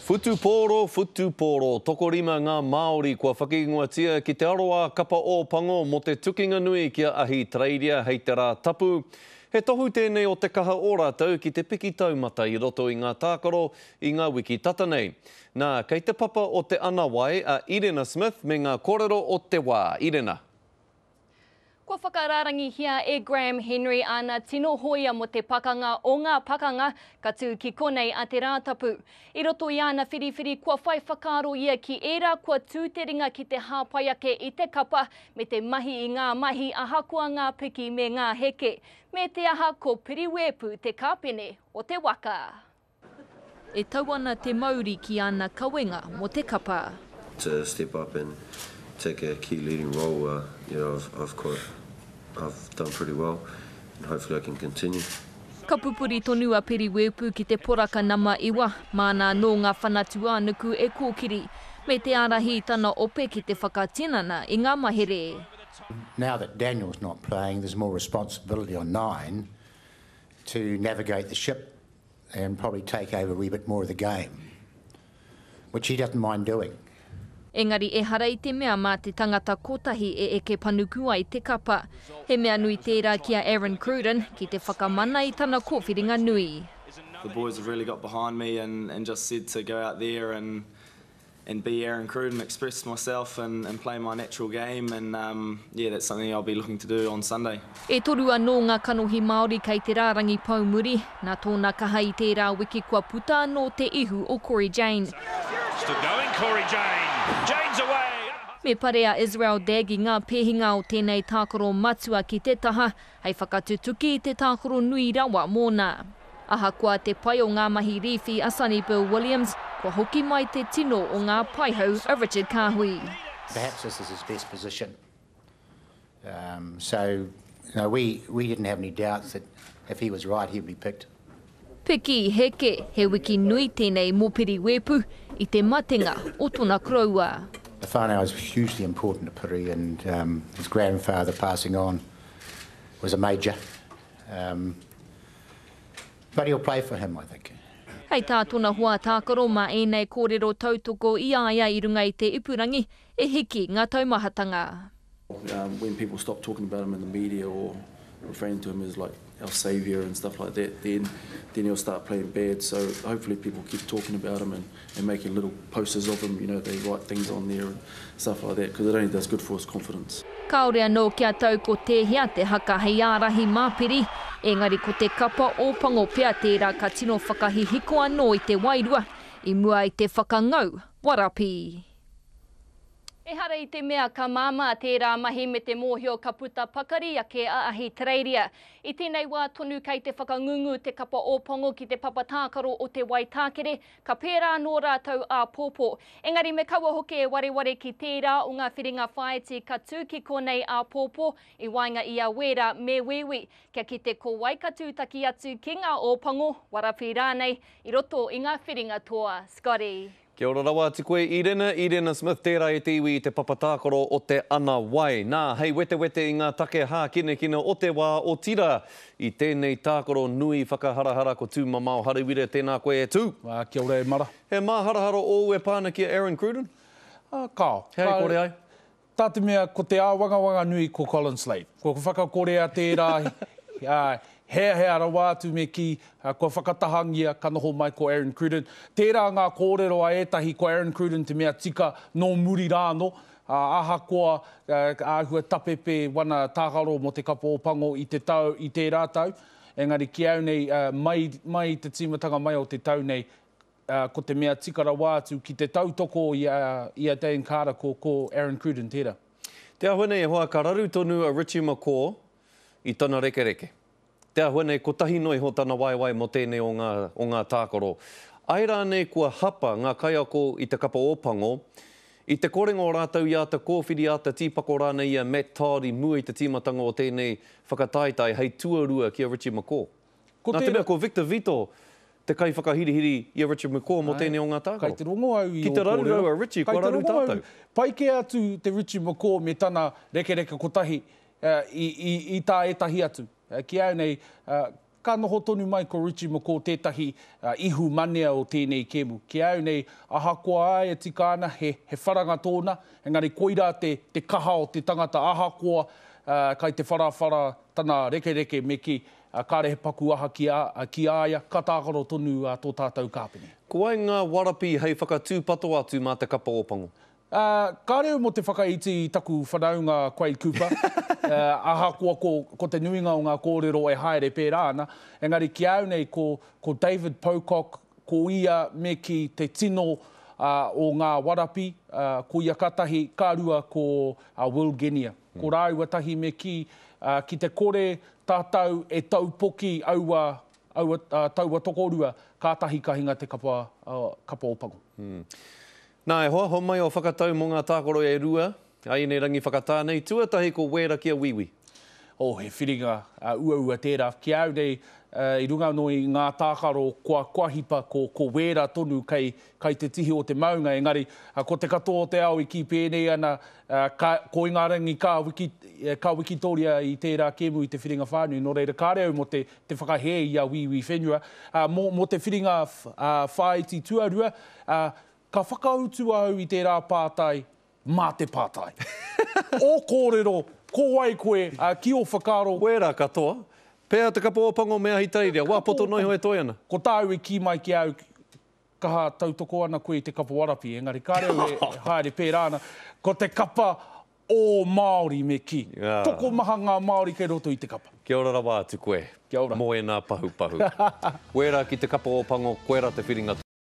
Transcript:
Whutupōro, whutupōro, tokorima ngā Māori kua whakaingoatia ki te aroā kapa Ōpango mō te tukinga nui ki a Ahitereiria hei te Rā Tapu. He tohu tēnei o te kaha o rātou ki te piki taumata i roto i ngā tākaro i ngā wiki tata nei. Nā, kei te papa o Te Anawai a Irena Smith me ngā kōrero o te wā. Irena. Kua whakarārangihia e Graham Henry āna tino hōia mō te pakanga o ngā pakanga ka tū ki konei a Te Rātapu. I roto i āna whiriwhiri kua whai whakaaro ia ki ērā kua tū te ringa ki te hāpai ake i te kapa me te mahi i ngā mahi ahakoa ngā piki me ngā heke. Me te aha ko Piri Weepu te kāpene o te waka. E tau ana te mauri ki ana kawenga mo te kapa. To step up and take a key leading role, uh, you know, I've, I've quite, I've done pretty well and hopefully I can continue. Ka pupuri tonu a Peri Weepu ki te poraka nama iwa, māna anō ngā whanatu-ā-nuku e kōkiri, me te ārahi i tana ope ki te whakatinana i ngā mahere. Now that Daniel's not playing, there's more responsibility on nine to navigate the ship and probably take over a wee bit more of the game, which he doesn't mind doing. Engari ehara i te mea mā te tangata kotahi e eke panuku ai te kapa. He mea nui tērā ki a Aaron Cruden ki te whakamana i tana kōwhiringa nui. The boys have really got behind me and and just said to go out there and and be Aaron Cruden, express myself and, and play my natural game and um, yeah, that's something I'll be looking to do on Sunday. E toru anō ngā kanohi Māori kei te rārangi poumuri, nā tōna kaha i tērā wiki kua puta anō te ihu o Cory Jane. Still going Cory Jane. Jane's away! Me pare a Israel Dagg i ngā pēhinga o tēnei tākaro matua ki te taha, hei whakatutuki i te tākaro nui rawa mōna. Ahakoa te pai o ngā mahi rīwhi a Sonny Bill Williams, kua hoki mai te tino o ngā paihau a Richard Kahui. Perhaps this is his best position. Um, so, you know, we, we didn't have any doubts that if he was right, he'd be picked. Piki, heke, he wiki nui tēnei mō Piri Weepu i te matenga o tona koroua. The whānau is hugely important to Piri and um, his grandfather passing on was a major. Um, but he'll play for him, I think. Hei tā tona hoa tākaro mā ēnei kōrero tautoko i a ia i runga i te ipurangi e hiki ngā taumahatanga. Um, when people stop talking about him in the media or referring to him as like our saviour and stuff like that, then then he'll start playing bad. So hopefully people keep talking about him and, and making little posters of him, you know, they write things on there and stuff like that, because it only does good for his confidence. Kāore anō kia tau ko tēhea te haka hei ārahi mā Piri, engari ko te kapa Ōpango pea tērā ka tino whakahihiko anō i te wairua i mua i te whakangau warapi. Ehara i te mea ka māmā tērā mahi me te mōhio ka puta pakari ake a Ahitereiria. I tēnei wā tonu kei te whakangungu te kapa Ōpango ki te papa tākaro o Te Waitākere, ka pērā anō rātou āpōpō. Engari me kaua hoki e wareware ki tērā o ngā whiringa whāiti ka tū ki konei āpōpō i waenga i a Wēra me Wīwī, kia kite ko wai ka tūtaki atu ki ngā Ōpango, Warapī rānei, i roto i ngā whiringa toa. Scotty. Kia ora rawa atu koe Irena, Irena Smith tērā e te iwi i te papa tākaro o te Ana Wai. Nā, hei wetewete i ngā take hākinakina o te wā, otirā, i tēnei tākaro nui whakaharahara ko Tūmamao Harawira, tēnā koe e Tū! Ā, kia ora e mara. He māharahara ōu e pā ana ki a Aaron Cruden? Ā, kāo. He ai kore ai? Tā te mea, ko te āwangawanga nui ko Colin Slade. Kua whakakorea tērā, ā, heahea rawa atu me kī, kua whakatahangia ka noho mai ko Aaron Cruden. Tērā ngā kōrero a ētahi ko Aaron Cruden te mea tika nō muri rā anō, ā, ahakoa āhua tapepe wana tākaro mō te kapa Ōpango i te tau, i tērā tau. Engari ki au nei, mai, mai i te tīmatanga mai o te tau nei, ā, ko te mea tika rawa atu ki te tautoko i a, i a Dane Carter ko, ko Aaron Cruden tērā. Te āhua nei e hoa, ka raru tonu a Richie McCaw i tana rekereke. Te āhua nei, kotahi noa iho tana waewae mō tēnei o ngā, o ngā tākaro. Āe rānei kua hapa ngā kaiako i te kapa Ōpango, i te korenga o rātou i āta kōwhiri, āta tīpako rānei i a Matt Todd i mua i te tīmatanga o tēnei whakataetae hei tuarua ki a Richie McCaw? Ko Nā te tērā. mea ko Victor Vito te kaiwhakahirihiri i a Richard McCaw mō tēnei o ngā tākaro. Kai te rongo au i Ki ō te kōrero. rarurau a Richie, Kai kua te raru rongo au. tātou. Pai kē atu te Richie McCaw me tana rekereke kotahi i, i, i tā ētahi atu. Ki au nei, Ka noho tonu mai ko Richie McCaw tētahi ihu manea o tēnei kēmu. Ki a au nei, ahakoa āe e tika ana, he, he wharanga tōna, engari koirā te, te kaha o te tangata ahakoa kai te wharawhara tana rekereke me kī, kāre he paku aha ki a, ki a ia, ka tākaro tonu tō tātou kāpene. Ko wai ngā warapi hei whakatūpato atu mā te kapa Ōpango? Ā, kāre au mō te whakaiti i taku whanaunga Quade Cooper, ā, ahakoa ko, ko te nuinga o ngā kōrero e haere pērā ana, engari ki a au nei ko, ko David Pocock, ko ia me kī te tino, ā, o ngā warapi, ā, ko ia ka tahi, ka rua ko, ā, Will Genia. Ko rāua tahi me kī, ā, ki te kore tātou e taupoki aua, aua, ā, taua tokorua, kātahi ka hinga te kapa, ā, kapa Ōpango. Nā, e hoa, homai ō whakatau mō ngā tākaro e rua a ēnei rangi whakatā nei. Tuatahi ko Wēra ki a Wīwī. Oh, he whiringa uaua tērā. Ki a au nei, i runga anō i ngā tākaro kua, kua hipa, ko, ko Wēra tonu kei, kei te tihi o te maunga, engari, ko te katoa o te ao i kī pēnei ana, ka, ko Ingarangi ka wiki, ka wikitoria i tērā kēmu i te whiringa whānui. Nō reira, kāre au mō te, te whakahē i a Wīwī whenua. Mō, mō te whiringa whāiti tuarua, Ka whakautu au i tērā pātai mā te pātai. Ō kōrero, ko wai koe, ā, ki ō whakaaro. Wērā katoa. Pea te kapa Ōpango me Ahitereiria. Wā poto noa iho e toe ana. Ko tāu i kī mai ki a au, kaha tautoko ana koe i te kapa warapi, engari kāre au e haere pērā ana. Ko te kapa Ō Māori me kī. Tokomaha ngā Māori kei roto i te kapa. Kia ora rawa atu koe. Kia ora. Mō ēnā pahupahu. Wērā ki te kapa Ōpango, koirā te whiringa.